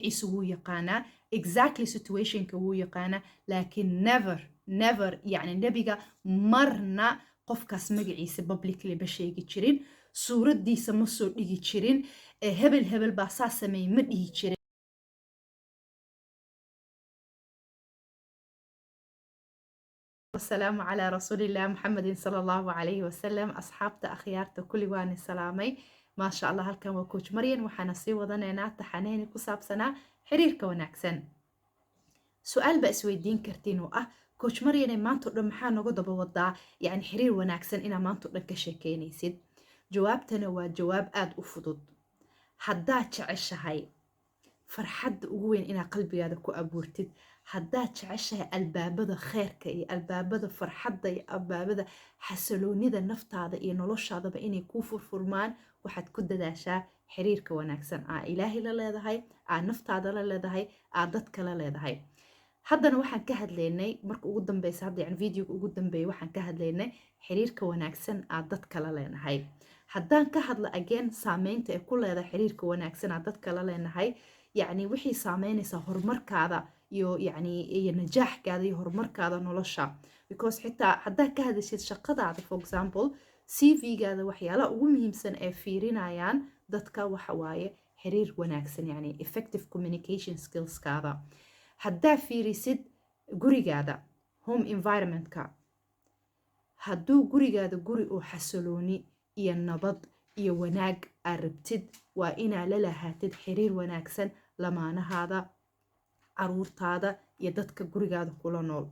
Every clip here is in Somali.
Magaciisa wuu yaqaanaa, exactly situationka wuu yaqaanaa, laakiin never, never, yacni nebiga marna qofkaas magaciisa publicly ma sheegi jirin, suuraddiisa ma soo dhigi jirin, hebel hebel baa saa sameeyey ma dhihi jirin. Wasalaamu calaa rasuulillah Muxamedin sala Allahu calayhi wasalam. Asxaabta, akhyaarta, kulli waani salaamay. Maasha Allah, halkan waa Coach Maryan. Waxaana sii wadanaynaa taxaneyni ku saabsanaa xiriirka wanaagsan. Su-aal baa isweydiin kartiin oo ah: "Coach Maryane, maanta o dhan maxaa noga daba wadaa, yacni xiriir wanaagsan inaa maanta o dhan ka sheekeynaysid?" Jawaabtana waa jawaab aada u fudud. Haddaad jeceshahay farxadda ugu weyn inaad qalbigaada ku abuurtid, haddaad jeceshahay albaabada kheerka iyo albaabada farxadda iyo albaabada xasaloonida naftaada iyo noloshaadaba inay kuu furfurmaan, waxaad ku dadaashaa xiriirka wanaagsan aa Ilaahay la leedahay, aa naftaada la leedahay, aa dadka la leedahay. Haddana waxaan ka hadlaynay marka ugu dambeysa, hadda yani videoga ugu dambeeya, waxaan ka hadlaynay xiriirka wanaagsan aa dadka la leenahay. Haddaan ka hadlo again saameynta ay ku leedahay xiriirka wanaagsan aa dadka la leenahay, yacni wixii saameynaysaa horumarkaada iyo yacni iyo najaaxkaada iyo horumarkaada nolosha, because xitaa haddaad ka hadashid shaqadaada, for example, CV-gaada, waxyaalaha ugu muhiimsan ee fiirinayaan dadka waxa waaye xiriir wanaagsan, yacni effective communication skillskaada. Haddaa fiirisid gurigaada, home environmentka, hadduu gurigaada guri oo xasalooni iyo nabad iyo wanaag aad rabtid, waa inaa la lahaatid xiriir wanaagsan lamaanahaada, caruurtaada iyo dadka gurigaada kula nool.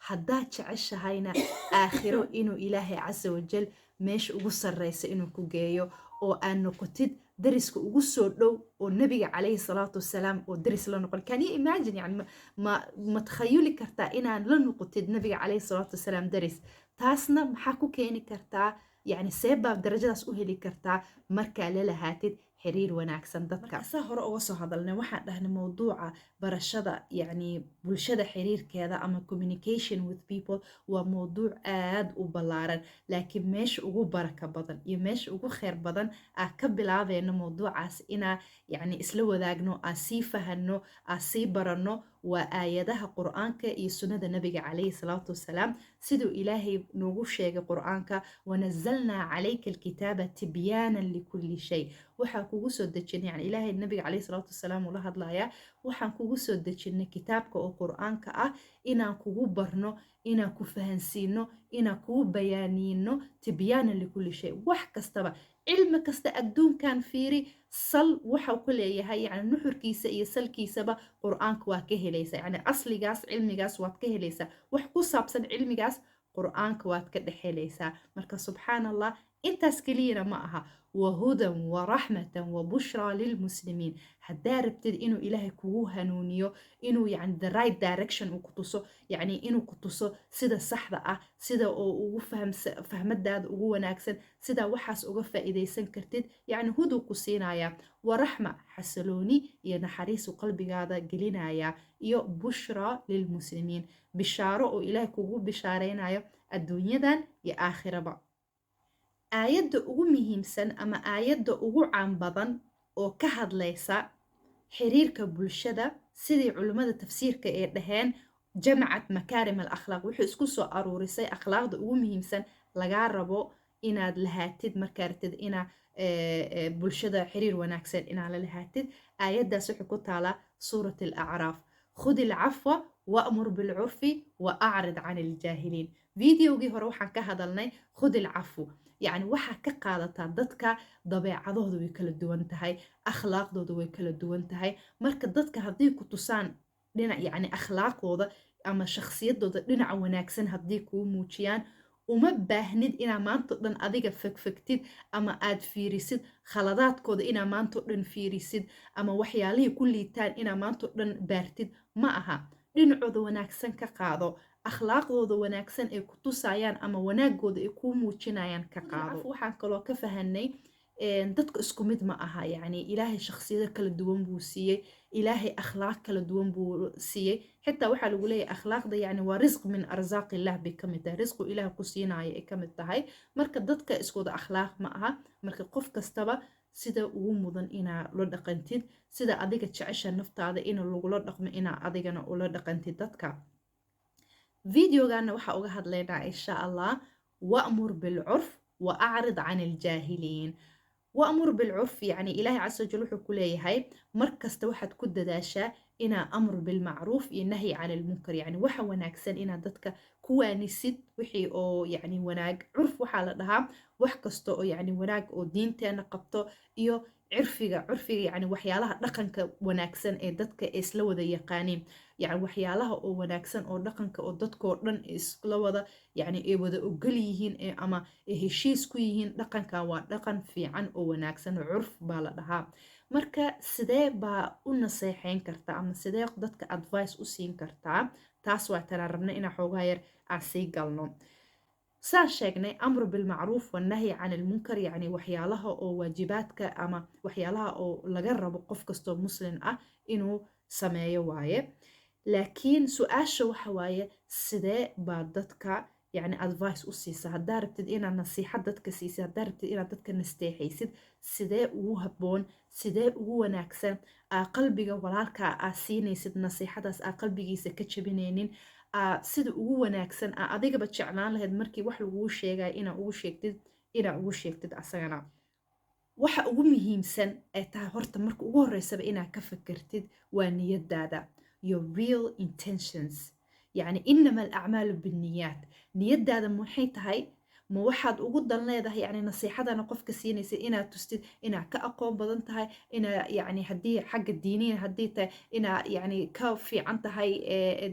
Haddaad jeceshahayna aakhiro inuu Ilaahay casa wajal meesha ugu sarreysa inuu ku geeyo oo aad noqotid dariska ugu soo dhow oo Nabiga calayhi salaatu wasalaam oo daris la noqon, can you imagine? Yani ma takhayuli kartaa inaan la noqotid Nabiga calayhi salaatu wasalaam daris? Taasna maxaa ku keeni kartaa? Yani see baa darajadaas u heli kartaa? Markaa la lahaatid xiriir wanaagsan dadka. Saa hore uga soo hadalnay, waxaan dhahnay mowduuca barashada, yacni bulshada xiriirkeeda ama communication with people, waa mowduuc aad u ballaaran, laakiin meesha ugu baraka badan iyo meesha ugu kheyr badan aa ka bilaabayno mowduucaas inaa yacni isla wadaagno, aa sii fahanno, aa sii baranno, waa aayadaha Qur-aanka iyo sunnada Nabiga calayhi salaatu wasalaam. Siduu Ilaahay noogu sheegay Qur-aanka: "Wanazalnaa calayka alkitaaba tibyaanan likulli shay." Waxaa kugu soo dejinay, yani Ilaahay Nabiga calayhi salaatu wasalaam ula hadlayaa, waxaan kugu soo dejinay kitaabka oo Qur-aanka ah inaan kugu barno, inaan ku fahansiino, inaan kugu bayaaniino. Tibyaanan likulli shay, wax kastaba, cilmi kasta adduunkan fiiri, sal waxau ku leeyahay, yani nuxurkiisa iyo salkiisaba Qur-aanka waa ka helaysaa. Yani asligaas cilmigaas waad ka helaysaa, wax ku saabsan cilmigaas Qur-aanka waad ka dhex helaysaa. Marka subxaan Allah, intaas keliyana ma aha: wahudan waraxmatan wabushraa lilmuslimiin. Haddaa rabtid inuu Ilaahay kugu hanuuniyo, inuu yani the right direction uu ku tuso, yani inuu ku tuso sida saxda ah, sida oo ugu fahmadaada ugu wanaagsan, sida waxaas uga faa'iidaysan kartid, yani huduu ku siinayaa, waraxma, xasalooni iyo naxariisu qalbigaada gelinaya, iyo bushraa lilmuslimiin, bishaaro oo Ilaahay kugu bishaaraynayo adduunyadan iyo aakhiraba. Aayadda ugu muhiimsan ama aayadda ugu caan badan oo ka hadlaysa xiriirka bulshada, sidii culimmada tafsiirka ee dhaheen, jamacat makaarim al akhlaaq, wuxuu isku soo aruurisay akhlaaqda ugu muhiimsan lagaa rabo inaad lahaatid markaa rabtid inaa bulshada xiriir wanaagsan inaa la lahaatid. Aayaddaas waxay ku taalaa Suurat Alacraaf: "Khud ilcafwa wa'mur bilcurfi wa acrid can iljaahiliin." Videogii hore waxaan ka hadalnay khud ilcafw, yacni waxaa ka qaadataa dadka dabeecadooda way kala duwan tahay, akhlaaqdooda way kala duwan tahay. Marka dadka haddii ku tusaan dhinac, yacni akhlaaqooda ama shakhsiyadooda dhinaca wanaagsan haddii kuu muujiyaan, uma baahnid inaa maanta o dhan adiga fegfegtid ama aad fiirisid khaladaadkooda, inaa maanta o dhan fiirisid ama waxyaalihii ku liitaan inaa maanta o dhan baartid ma aha. Dhinacooda wanaagsan ka qaado, akhlaaqdooda wanaagsan ay ku tusayaan ama wanaagooda ay kuu muujinayaan ka qaado. Waxaan kaloo ka fahanay dadka isku mid ma aha, yacni Ilaahay shakhsiyado kala duwan buu siiyey, Ilaahay akhlaaq kala duwan buu siiyey. Xitaa waxaa lagu leeyahay akhlaaqda yani waa risq min arsaaq illah bay ka mid tahay, risqu Ilaah ku siinayo ay ka mid tahay. Marka dadka iskuwada akhlaaq ma aha. Marka qof kastaba Sida ugu mudan inaa la dhaqantid, sida adiga jecesha naftaada in lagula dhaqmo, inaa adigana ula dhaqantid dadka. Videogana waxaa uga hadlaynaa, insha Allah, وأمر بالعرف وأعرض عن الجاهلين. وأمر بالعرف، يعني Ilaahay casa wajal wuxuu ku leeyahay mar kasta waxaad ku dadaashaa inaa أمر بالمعروف iyo نهي عن المنكر, yani waxa wanaagsan inaad dadka ku waanisid, wixii oo yani wanaag. Curf waxaa la dhahaa wax kasta oo yani wanaag oo diinteena qabto iyo cirfiga. Curfiga yani waxyaalaha dhaqanka wanaagsan ee dadka isla wada yaqaaniin, yani waxyaalaha oo wanaagsan oo dhaqanka oo dadkoo dhan isla wada yani ay wada ogol yihiin ama ay heshiis ku yihiin, dhaqankan waa dhaqan fiican oo wanaagsan, curf baa la dhahaa. Marka sidee baa u naseexeyn kartaa ama sidee dadka advice u siin kartaa? Taas waa tanaan rabna inaan xoogaa yar aan sii galno. Saan sheegnay, أمر بالمعروف والنهي عن المنكر, yani waxyaalaha oo waajibaadka ama waxyaalaha oo laga rabo qof kastoo Muslim ah inuu sameeyo waaye. Laakiin su-aasha waxa waaye, sidee baa dadka yani advice u siisa? Haddaa rabtid inaad nasiixad dadka siisid, haddaa rabtid inaad dadka nasteexaysid, sidee ugu habboon, sidee ugu wanaagsan aa qalbiga walaalkaa aa siinaysid nasiixadaas aa qalbigiisa ka jabinaynin, sida ugu wanaagsan aa adigaba jeclaan lahayd markii wax laguu sheegaya inaa ugu sheegtid asagana? Waxa ugu muhiimsan ay tahay horta marka ugu horreysaba inaad ka fikirtid waa niyadaada, your real intentions. Yani إنما الأعمال بالنيات. Niyadaada maxay tahay? Ma waxaad ugu dan leedahay yani nasiixadana qofka siinaysa inaad tustid inaad ka aqoon badan tahay, inaa yani haddii xagga diiniyan haddii tahay inaa yani ka fiican tahay,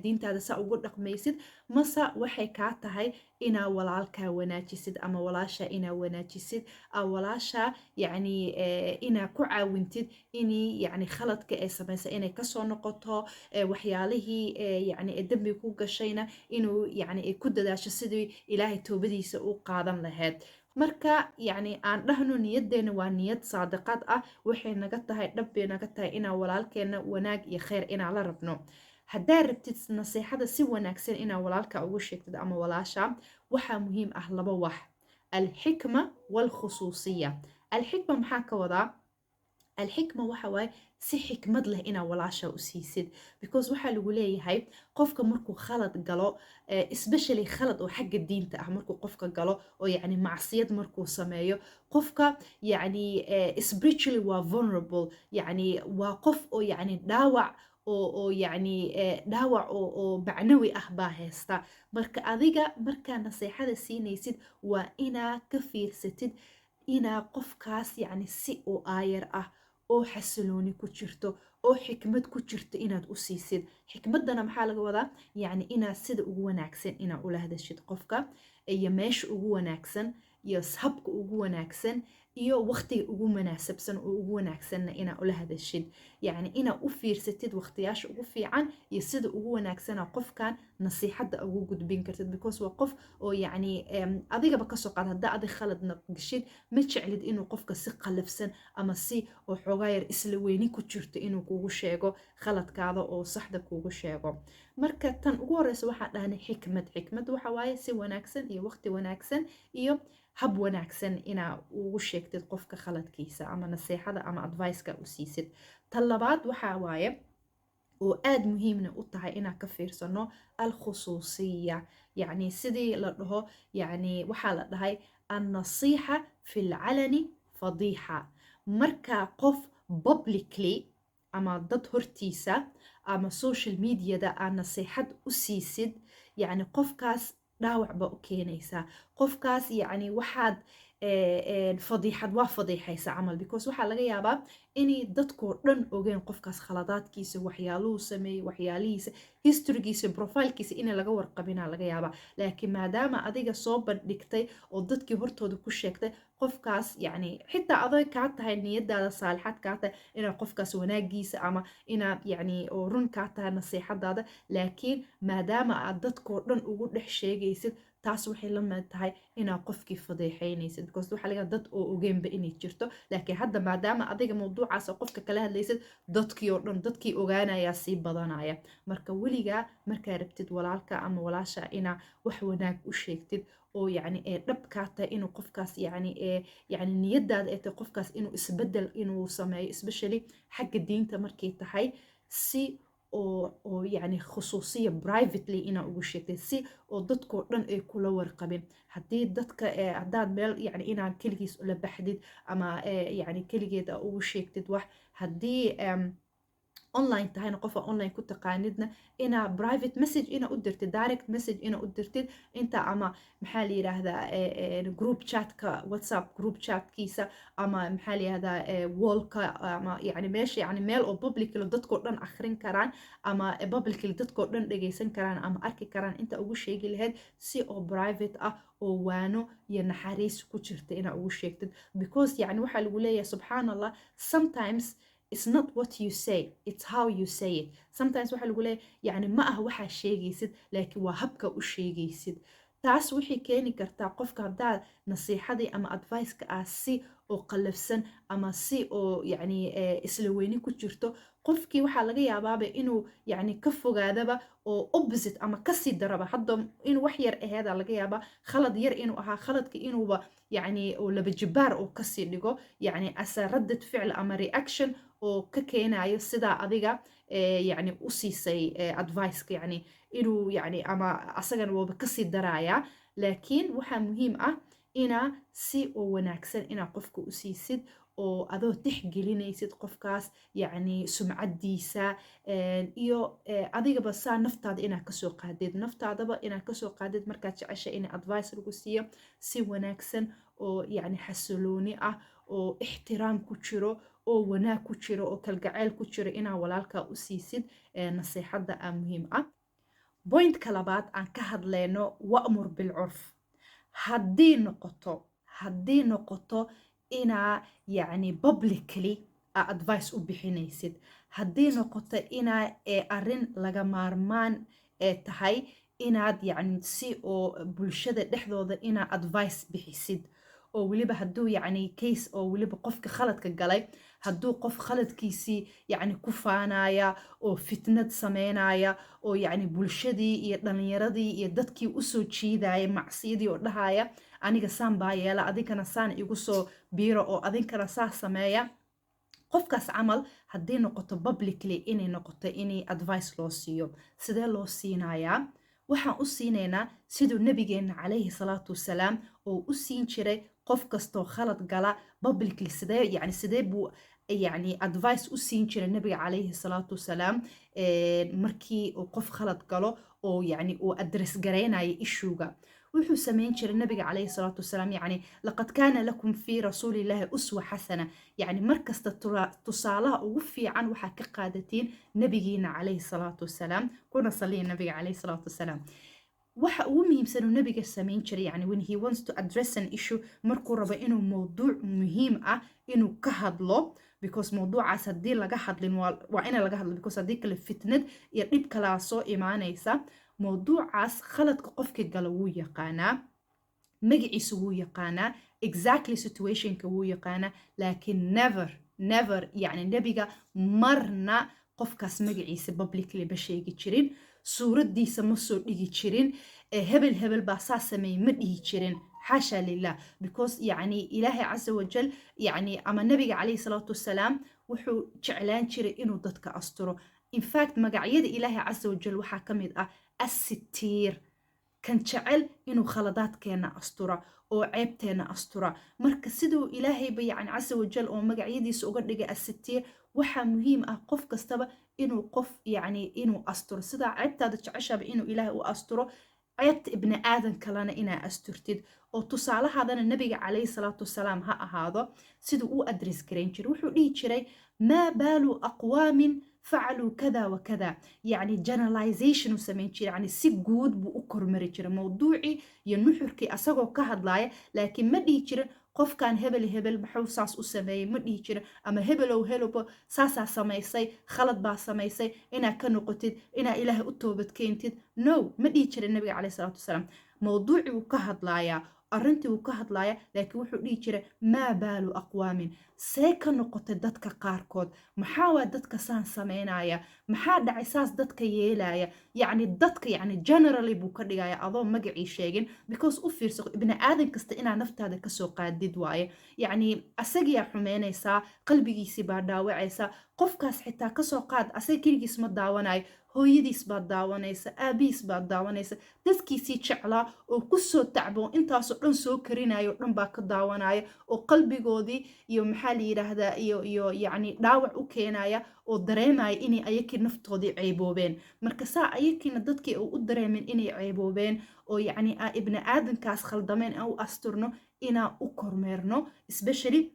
diintaada saa ugu dhaqmaysid? Mase waxay kaa tahay inaa walaalkaa wanaajisid ama walaasha inaa wanaajisid, walaasha yani inaa ku caawintid inii yani khaladka ay samaysa inay kasoo noqoto, waxyaalihii yani dembiga ku gashayna inuu yani ay ku dadaasho sidii Ilaahay toobadiisa u qaadan lahayd? Marka yacni aan dhahno niyaddeena waa niyad saadiqad ah, waxay naga tahay, dhab bay naga tahay inaan walaalkeena wanaag iyo kheyr inaan la rabno. Haddaa rabtid nasiixada si wanaagsan inaa walaalka ugu sheegtid ama walaasha, waxaa muhiim ah laba wax: الحكمة والخصوصية. الحكمة maxaa ka wadaa? الحكمة waxa waaye si xikmad leh inaa walaasha u siisid, because waxaa lagu leeyahay qofka markuu khalad galo, especially khalad oo xagga diinta ah markuu qofka galo oo yacni macsiyad markuu sameeyo, qofka yacni spiritually waa vulnerable, yacni waa qof oo yacni dhaawac oo yacni dhaawac oo macnawi ah baa haysta. Marka adiga markaa naseexada siinaysid waa inaa ka fiirsatid inaa qofkaas yacni si oo aayar ah oo xasilooni ku jirto oo xikmad ku jirto inaad u siisid. Xikmaddana maxaa laga wadaa? Yacni inaad sida ugu wanaagsan inaad ula hadashid qofka, iyo meesha ugu wanaagsan, iyo habka ugu wanaagsan, iyo waqtiga ugu munaasabsan oo ugu wanaagsanna inaad ula hadashid. Yacni inaad u fiirsatid waqtiyaasha ugu fiican iyo sida ugu wanaagsana qofkan nasiixadda ugu gudbin kartid, because waa qof oo yacni adigaba kasoo qaad haddaa adig khaladna gashid, ma jeclid inuu qofka si qalafsan ama si oo xoogaa yar isla weyni ku jirto inuu kugu sheego khaladkaada oo saxda kugu sheego. Marka tan ugu horeysa waxaan dhahnay xikmad. Xikmad waxa waaye si wanaagsan iyo waqti wanaagsan iyo hab wanaagsan inaa ugu sheegtid qofka khaladkiisa ama naseexada ama adviceka u siisid. Tan labaad waxaa waaye oo aada muhiimna u tahay inaan ka fiirsano الخصوصية. yacni sidii la dhaho, yacni waxaa la dhahay النصيحة في العلن فضيحة. Marka qof publicly ama dad hortiisa ama social mediada aa naseexad u siisid, yacni qofkaas dhaawac baa u keenaysaa. Qofkaas yacni waxaad fadiixad waa fadiixaysa camal, because waxaa laga yaabaa inay dadkoo dhan ogeen qofkaas khaladaadkiisa, waxyaaluhu sameeyey, waxyaalihiisa, historygiisa, profilekiisa in laga warqabinaa laga yaabaa. Laakiin maadaama adiga soo bandhigtay oo dadkii hortooda ku sheegtay, qofkaas yacni xitaa adoy kaa tahay niyadaada saalixad kaa tahay inaad qofkaas wanaagiisa ama inaad yacni oo run kaa tahay nasiixadaada, laakiin maadaama aad dadkoo dhan ugu dhex sheegaysid, taas waxay la mid tahay inaad qofkii fadeexaynaysid, because waxaa laga dad oo ogeenba inay jirto. Laakiin hadda maadaama adiga mawduucan Mawduucaas oo qofka kala hadlaysid, dadkii oo dhan, dadkii ogaanayaa sii badanaya. Marka weligaa markaa rabtid walaalka ama walaasha inaa wax wanaag u sheegtid oo yacni ee dhab kaa tahay inuu qofkaas, yacni ee yacni niyadaada ay tahay qofkaas inuu isbedel inuu sameeyo, especially xagga diinta markay tahay, si oo yacni khusuusiya, privately inaa ugu sheegtay, si oo dadkoo dhan ay kula warqabin. Haddii dadka haddaad meel yacni inaad keligiis ula baxdid ama yacni keligeed aa ugu sheegtid wax. Haddii online tahayna, qofa online ku taqaanidna, inaa private message inaa u dirtid, direct message inaa u dirtid inta, ama maxaa la yidhaahdaa, group chatka, WhatsApp group chatkiisa, ama maxaa la yidhahdaa, wallka, ama yani meesha, yani meel oo publicly dadkoo dhan akhrin karaan ama publicly dadkoo dhan dhegeysan karaan ama arki karaan inta ugu sheegi lahayd, si oo private ah oo waano iyo naxariis ku jirta inaa ugu sheegtid. Because yani waxaa lagu leeyahay, subxaan Allah, sometimes it's not what you say, it's how you say it. Sometimes waxaa lagu leeyahay, yani ma ah waxaa sheegaysid, laakiin waa habka u sheegaysid. Taas waxay keeni kartaa qofka haddaad nasiixadii ama adviceka ah si oo qallafsan ama si oo yacni isla weyni ku jirto, qofkii waxaa laga yaabaaba inuu yacni ka fogaadaba oo opposite ama kasii daraba. Hadda inuu wax yar aheeda laga yaabaa, khalad yar inuu ahaa, khaladka inuuba yacni oo laba jibaar oo kasii dhigo, yacni asa raddad ficil ama reaction oo ka keenayo sidaa adiga yacni u siisay adviceka, yacni inuu yacni ama asagana waaba kasii darayaa. Laakiin waxaa muhiim ah inaa si oo wanaagsan inaa qofka u siisid oo adoo tixgelinaysid qofkaas, yacni sumcaddiisa iyo adigaba saa naftaada inaad kasoo qaadid, naftaadaba inaad kasoo qaadid. Markaad jecesha in advice lagu siiyo, si wanaagsan oo yacni xasilooni ah oo ixtiraam ku jiro oo wanaag ku jiro oo kalgacayl ku jiro inaa walaalkaa u siisid nasiixadda aa muhiim ah. Pointka labaad aan ka hadlayno, wa'mur bilcurf. Haddii noqoto inaa yacni publicly aa advice u bixinaysid, haddii noqoto inaa arrin laga maarmaan ee tahay inaad yacni si oo bulshada dhexdooda inaa advice bixisid, oo weliba hadduu yacni case oo weliba qofka khaladka galay, hadduu qof khaladkiisii yacni ku faanaya oo fitnad sameynaya oo yacni bulshadii iyo dhallinyaradii iyo dadkii usoo jiidaya macsiyadii oo dhahaya, "Aniga saan baa yeela, adinkana saan igu soo biiro oo adinkana saa sameeya," qofkaas camal haddii noqoto publicly inay noqoto inay advice loo siiyo, sidee loo siinayaa? Waxaan u siinaynaa siduu nabigeenna calayhi salaatu wasalaam oo u siin jiray qof kastoo khalad gala publicly. Sidee yani, sidee buu yani advice u siin jiray nabiga calayhi salaatu wasalaam markii uu qof khalad galo oo yani uu address garaynayo issuega? Wuxuu samayn jiray nabiga calayhi salaatu wasalaam, yacni laqad kaana lakum fii rasuulillaahi uswa xasana. Yacni markasta tusaalaha ugu fiican waxaa ka qaadatiin nabigiina calayhi salaatu wasalaam, kuna saliya nabiga calayhi salaatu wasalaam. Waxa ugu muhiimsan uu nabiga samayn jiray, yani when he wants to address an issue, markuu rabo inuu mowduuc muhiim ah inuu ka hadlo, because mowduucaas haddii laga hadlin, waa ina laga hadlo, because haddii kale fitnad iyo dhib kalaa soo imaanaysa. Mowduucaas khaladka qofka gala wuu yaqaanaa, magaciisa wuu yaqaanaa, exactly situationka wuu yaqaanaa, laakiin never, never, yacni nebiga marna qofkaas magaciisa publicly ma sheegi jirin, suuraddiisa ma soo dhigi jirin, hebel hebel baa saa sameeyey ma dhihi jirin, xaasha lilah. Because yacni Ilaahay casa wajal, yacni ama nabiga calayhi salaatu wasalaam wuxuu jeclaan jiray inuu dadka asturo. In fact, magacyada Ilaahay casa wajal waxaa ka mid ah Assitiir, kan jecel inuu khaladaadkeena astura oo ceebteena astura. Marka siduu Ilaahayba yacni casa wajal oo magacyadiisa uga dhigay Assitiir, waxaa muhiim ah qof kastaba inuu qof yacni inuu asturo. Sidaa ceebtaada jeceshaba inuu Ilaahay u asturo, ceebta ibni aadan kalena inaa asturtid, oo tusaalahaadana nabiga calayhi salaatu wasalaam ha ahaado. Siduu u address garayn jiray, wuxuu dhihi jiray, "Maa baalu aqwaamin facaluu kada wa kada." Yacni generalization uu samayn jiray, yani si guud buu u kormari jiray mowduucii iyo nuxurkii asagoo ka hadlaaya, laakiin ma dhihi jirin qofkan hebel hebel maxuu saas u sameeyey, ma dhihi jirin, ama hebelow helobo saasaa samaysay, khalad baa samaysay, inaa ka noqotid, inaa Ilaahay u toobad keentid. No, ma dhihi jirin nabiga caleyhi salaatu wasalaam. Mowduucii uu ka hadlayaa. Arrintii uu ka hadlaya, laakiin wuxuu dhihi jiray: "Maa baalu aqwaamin?" See ka noqotay dadka qaarkood? Maxaa waa dadka saan sameynaya? Maxaa dhacay saas dadka yeelaya? Yacni dadka, yacni generally buu ka dhigaya adoo magacii sheegin, because u fiirso, ibni aadan kasta inaa naftaada kasoo qaadid waaye. Yacni asagiyaa xumeynaysaa, qalbigiisii baa dhaawacaysaa. Qofkaas xitaa kasoo qaad, asaga keligiis ma daawanayo, hooyadiis baad daawanaysa, aabihiis baad daawanaysa, dadkiisii jeclaa oo kusoo tacbo, intaasoo dhan soo karinayo o dhan baa ka daawanaya, oo qalbigoodii iyo, maxaa la yidhaahdaa, iyo yacni dhaawac u keenaya, oo dareemaya inay ayakii naftoodii ceyboobeen. Marka saa ayakiina dadkii u dareemen inay ceyboobeen oo yacni aa ibni aadankaas khaldameen, aan u asturno, inaan u kormeerno, especially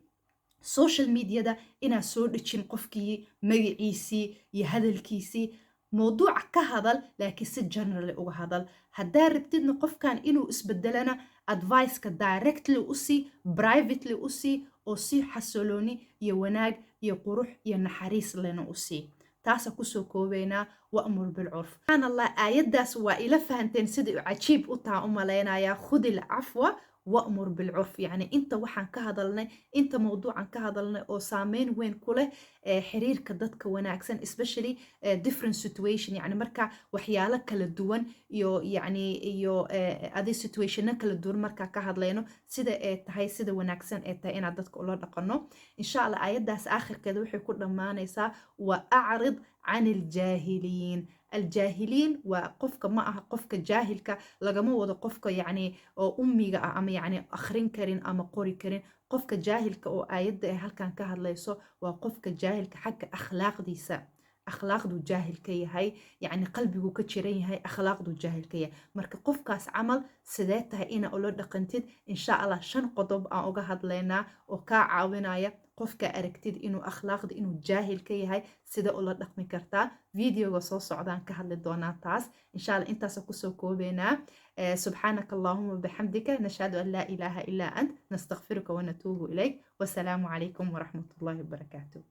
social mediada, inaan soo dhejin qofkii magaciisii iyo hadalkiisii. Mowduuca ka hadal, laakiin si generally uga hadal. Haddaa rabtidna qofkan inuu isbedelana, adviceka directly usii, privately usii, oo si xasolooni iyo wanaag iyo qurux iyo naxariis lena usii. Taasa kusoo koobeynaa wa'mur bilcurf. Subxaan Allah, aayaddaas waa ila fahanteen sidai u cajiib u taha u malaynayaa. Khudil cafwa wa'mur bilcurf. Yacni inta waxaan ka hadalnay, inta mowduucan ka hadalnay oo saameyn weyn ku leh xiriirka dadka wanaagsan, especially different situation, yacni marka waxyaalo kala duwan iyo yacni iyo adi situationo kala duwan markaa ka hadlayno, sida ay tahay, sida wanaagsan ee tahay inaad dadka ula dhaqano, insha Allah. Aayaddaas aakhirkeeda waxay ku dhammaanaysaa: wa acrid can aljaahiliin. Aljaahiliin waa qofka, ma aha qofka jaahilka lagama wado qofka yacni oo ummiga ah ama yacni akhrin karin ama qori karin. Qofka jaahilka oo aayadda ay halkan ka hadlayso waa qofka jaahilka xagga akhlaaqdiisa, akhlaaqduu jaahil ka yahay, yacni qalbiguu ka jiran yahay, akhlaaqduu jaahil ka yahay. Marka qofkaas camal sidee tahay inaa ula dhaqantid? Insha Allah shan qodob aan uga hadlaynaa oo kaa caawinaya qofka aragtid inuu akhlaaqda inuu jaahil ka yahay, sida ula dhaqmi kartaa. Videoga soo socdaan ka hadli doonaa taas, insha Allah. Intaasa kusoo koobeynaa. سبحانك اللهم وبحمدك، نشهد أن لا إله إلا أنت، نستغفرك ونتوب إليك، والسلام عليكم ورحمة الله وبركاته.